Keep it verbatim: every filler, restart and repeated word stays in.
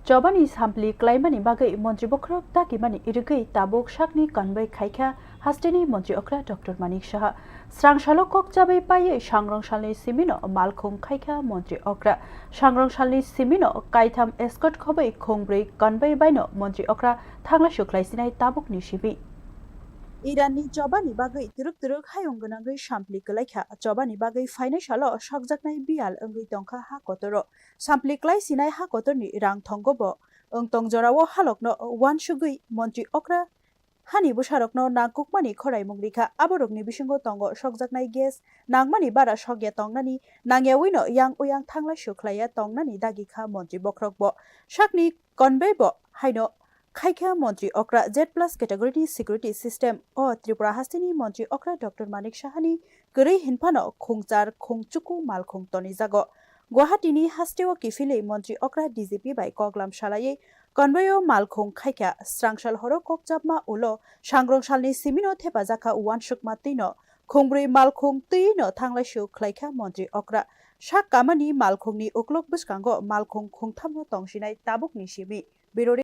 Chobani sampli klaimani bagwi montri bokhorok dagimani irwgwi tabuk sakni convoy khaikha hasteni montri okra Doctor Manik Saha. Srangsalo kok chabai paiwi sangrong salni simino malkhung khaikha montri okra. Sangrong salni simino kaitham escort khobwi khungbrwi convoy baino montri okra thanglai sukhlaisinai tabukni simi. Iranni chobani bagwi twrwk twrwk hayung gwnangwi sampli kwlaikha. Chobani bagwi phainai salo sokjaknai biyal wngwi tongkha ha kotoro. Sampli klai sinai ha kotorni rang thongo bo. Wng tong jorao halokno uansugwi montri okra hani bwsarokno nangkukmani khoraimung rikha. Aborokni bisingo tongo sokjaknai gas, nangmani bara sokya tongnani, nangyawino yang uyang thanglai sukhlaiya tongnani dagi kha montri bokhorok bo. Sakni convoy bo haino khaikha montri okra Z plus category ni security system o Tripura hasteni montri okra Doctor Manik Sahani kwrwi hinphano khungchar khungchuku malkhung tonijago. Guwahati ni hasteo kiphilwi montri okra D G P bai koklam salaiwi convoy o malkhung khaikha. Srangsal horo kokchapma ulo sangrong salni simino thepajakha uansukma twino khungbrwi malkhung twino thanglaisu khlaikha montri okra. Sak kamani malkhungni uklok bwskango malkhung khungthamno tongsinai tabukni simi. Biro